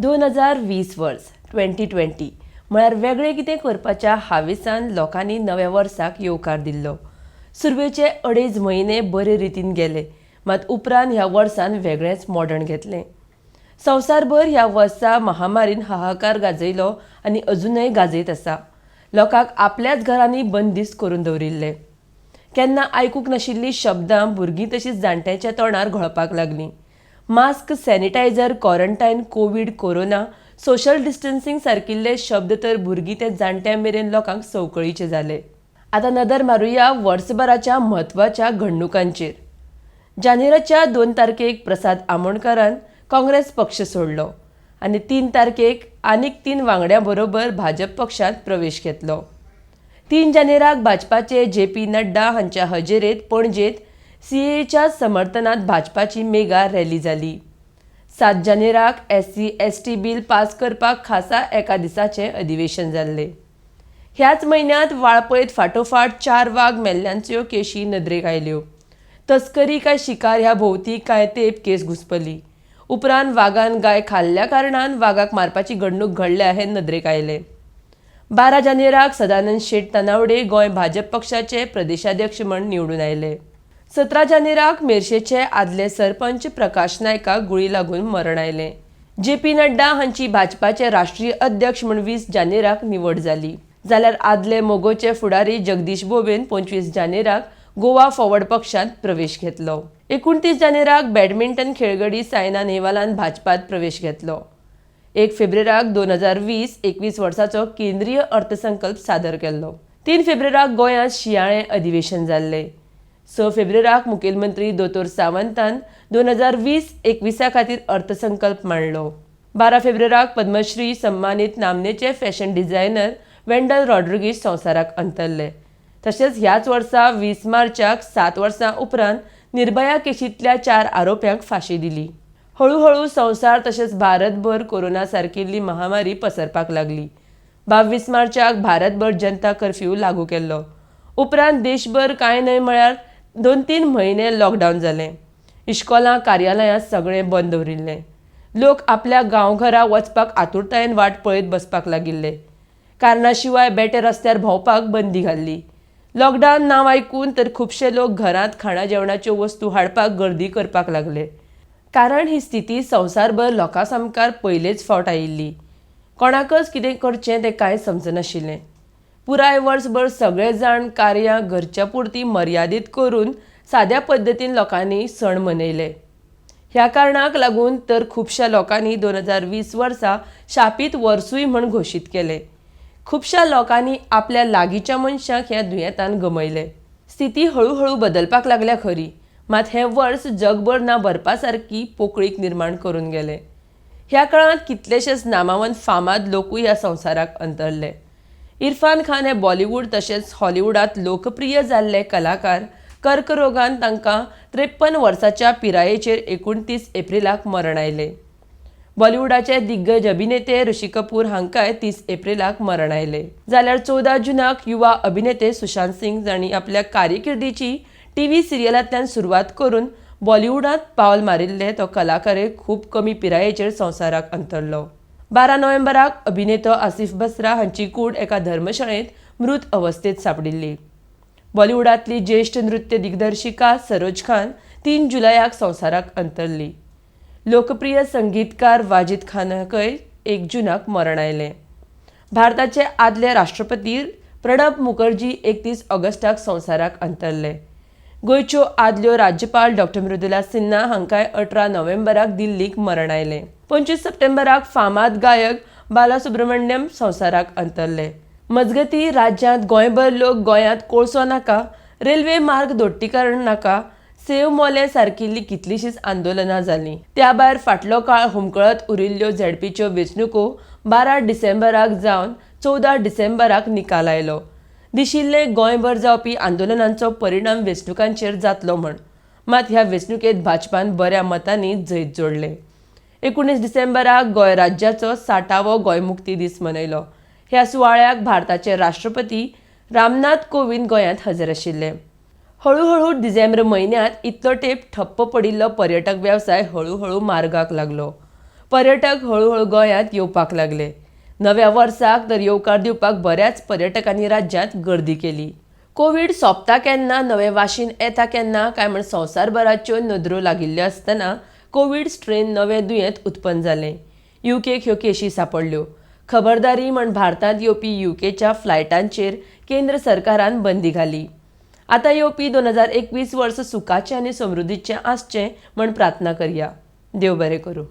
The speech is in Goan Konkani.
2020 वर्स 2020 म्हळ्यार वेगळें कितें करपाच्या हावेसान लोकांनी नव्या वर्साक येवकार दिल्लो. सुरवेचे 2.5 म्हयने बरे रितीन गेले, मात उपरांत ह्या वर्सान वेगळेंच मोडण घेतलें. संवसारभर ह्या वर्सा महामारीन हाहाकार गाजयलो आनी अजुनय गाजयत आसा. लोकांक आपल्याच घरांनी बंदिस्त करून दवरिल्ले. केन्ना आयकूंक नाशिल्लीं शब्दां भुरगीं तशींच जाणट्यांच्या तोंडार घोळपाक लागलीं. Mask, sanitiser, quarantine, Covid, corona, social distancing सारकिल्ले शब्द तर भुरगीं ते जाणट्यां मेरेन लोकांक संवकळीचे जाले. आतां नदर मारुया वर्सभराच्या म्हत्वाच्या घडणुकांचेर. जानेराच्या 2 तारखेक प्रसाद आमोणकारान काँग्रेस पक्ष सोडलो आनी 3 तारखेक आनीक 3 वांगड्यां बरोबर भाजप पक्षांत प्रवेश घेतलो. 3 जानेराक भाजपाचे जे पी नड्डा हांच्या हजेरेंत पणजेंत सीएएच्या समर्थनांत भाजपाची मेगा रॅली जाली. 7 जानेराक SC ST bill pass करपाक खासा एका दिसाचें अधिवेशन जाल्लें. ह्याच म्हयन्यांत वाळपयत फाटोफाट 4 वाग मेल्ल्यांच्यो केशी नदरेक आयल्यो. तस्करी काय शिकार ह्या भोंवती कांय तेंप केस घुसपली. उपरांत वागान गाय खाल्ल्या कारणान वागाक मारपाची घडणूक घडल्या हें नदरेक आयलें. 12 जानेराक सदानंद शेट तानावडे गोंय भाजप पक्षाचे प्रदेशाध्यक्ष म्हण निवडून आयले. 17 जानेराक मेरशेचे आदले सरपंच प्रकाश नायकाक गुळी लागून मरण आयलें. जे पी नड्डा हांची भाजपाचे राष्ट्रीय अध्यक्ष म्हूण 20 जानेराक निवड जाली. जाल्यार आदले मोगोचे फुडारी जगदीश बोबेन 25 जानेराक गोवा फॉरवर्ड पक्षांत प्रवेश घेतलो. 29 जानेराक बॅडमिंटन खेळगडी सायना नेहवालान भाजपात प्रवेश घेतलो. 1 फेब्रुवाराक 2020-21 वर्साचो केंद्रीय अर्थसंकल्प सादर केल्लो. 3 फेब्रुवाराक गोंयांत शिंयाळें अधिवेशन जाल्लें. 6 फेब्रुवाराक मुखेलमंत्री दोतोर सावंतान 2020-21 खातीर अर्थसंकल्प मांडलो. 12 फेब्रुवाराक पद्मश्री सन्मानीत नामनेचे फॅशन डिझायनर वेंडल रॉड्रिगीज संवसाराक अंतरले. तशेंच ह्याच वर्सा 20 मार्चाक 7 वर्सां उपरांत निर्भया केशींतल्या 4 आरोप्यांक फांशी दिली. हळुहळू संवसार तशेंच भारतभर कोरोना सारकिल्ली महामारी पसरपाक लागली. 22 मार्चाक भारतभर जनता कर्फ्यू लागू केल्लो. उपरांत देशभर कांय न्हय म्हळ्यार 2-3 म्हयने लॉकडावन जालें. इश्कोलां, कार्यालयां सगळें बंद दवरिल्लें. लोक आपल्या गांवघरा वचपाक आतुरतायेन वाट पळयत बसपाक लागिल्ले. कारणा शिवाय बेटे रस्त्यार भोंवपाक बंदी घाल्ली. लॉकडावन नांव आयकून तर खुबशे लोक घरांत खाणा जेवणाच्यो वस्तू हाडपाक गर्दी करपाक लागले. कारण ही स्थिती संवसारभर लोकां सामकार पयलेच फावट आयिल्ली. कोणाकच कितें करचें तें कांय समजनाशिल्लें. पुराय वर्सभर सगळे जाण कार्यां घरच्या पुरती मर्यादीत करून साद्या पद्दतीन लोकांनी सण मनयले. ह्या कारणाक लागून तर खुबश्या लोकांनी 2020 वर्सा शापीत वर्सूय म्हण घोशीत केलें. खुबश्या लोकांनी आपल्या लागींच्या मनशांक ह्या दुयेंतान गमयले. स्थिती हळुहळू बदलपाक लागल्या खरी, मात हें वर्स जगभर ना भरपा सारकी पोकळीक निर्माण करून गेलें. ह्या काळांत कितलेशेच नामावंत फामाद लोकूय ह्या संवसाराक अंतरले. इरफान खान हे बॉलिवूड तशेंच हॉलिवूडांत लोकप्रिय जाल्ले कलाकार कर्करोगान तांकां 53 वर्साच्या पिरायेचेर 29 एप्रिलाक मरण आयलें. बॉलिवूडाचे दिग्गज अभिनेते ऋषी कपूर हांकांय 30 एप्रिलाक मरण आयलें. जाल्यार 14 जुनाक युवा अभिनेते सुशांत सिंग जांणी आपल्या कारकिर्दीची टीव्ही सिरियलांतल्यान सुरवात करून बॉलिवूडांत पावल मारिल्ले तो कलाकारय खूब कमी पिरायेचेर संवसाराक अंतरलो. 12 नोव्हेंबराक अभिनेतो आसिफ बसरा हांची कूड एका धर्मशाळेंत मृत अवस्थेत सांपडिल्ली. बॉलिवूडांतली ज्येश्ठ नृत्य दिग्दर्शिका सरोज खान 3 जुलयाक संवसाराक अंतरली. लोकप्रिय संगीतकार वाजिद खानाकय 1 जुनाक मरण आयलें. भारताचे आदले राष्ट्रपती प्रणब मुखर्जी 31 ऑगस्टाक संवसाराक अंतरले. गोंयच्यो आदल्यो राज्यपाल डॉक्टर मृदुला सिन्हा हांकांय 18 नोव्हेंबराक दिल्लीक मरण आयलें. 25 सप्टेंबराक फामाद गायक बालासुब्रमण्यम संवसाराक अंतरले. मजगती राज्यांत गोंयभर लोक गोंयांत कोळसो नाका, रेल्वे मार्ग दोट्टीकरण नाका, सेव मोले सारकिल्लीं कितलींशींच आंदोलनां जालीं. त्या भायर फाटलो काळ हुमकळत उरिल्ल्यो झेडपीच्यो वेंचणुको 12 डिसेंबराक जावन 14 डिसेंबराक निकाल आयलो. दिशिल्लें गोंयभर जावपी आंदोलनांचो परिणाम वेंचणुकांचेर जातलो म्हण, मात ह्या वेंचणुकेंत भाजपान बऱ्या मतांनी जैत जोडलें. 19 डिसेंबराक गोंय राज्याचो 60वो गोंय मुक्ती दीस मनयलो. ह्या सुवाळ्याक भारताचे राष्ट्रपती रामनाथ कोविंद गोंयांत हजर आशिल्ले. हळुहळू डिसेंबर म्हयन्यांत इतलो तेंप ठप्प पडिल्लो पर्यटक वेवसाय हळुहळू मार्गाक लागलो. पर्यटक हळुहळू गोंयांत येवपाक लागले. नव्या वर्साक तर येवकार दिवपाक बऱ्याच पर्यटकांनी राज्यांत गर्दी केली. कोवीड सोंपता केन्ना, नवें वाशीन येता केन्ना काय म्हण संवसारभराच्यो नदरो लागिल्ल्यो आसतना कोवीड स्ट्रेन नवें दुयेंत उत्पन्न जालें. युकेक ह्यो केशी सांपडल्यो. खबरदारी म्हण भारतांत येवपी युकेच्या फ्लायटांचेर केंद्र सरकारान बंदी घाली. आतां येवपी 2021 वर्स सुखाचें आनी समृद्धीचें आसचें म्हण प्रार्थना करया. देव बरें करूं.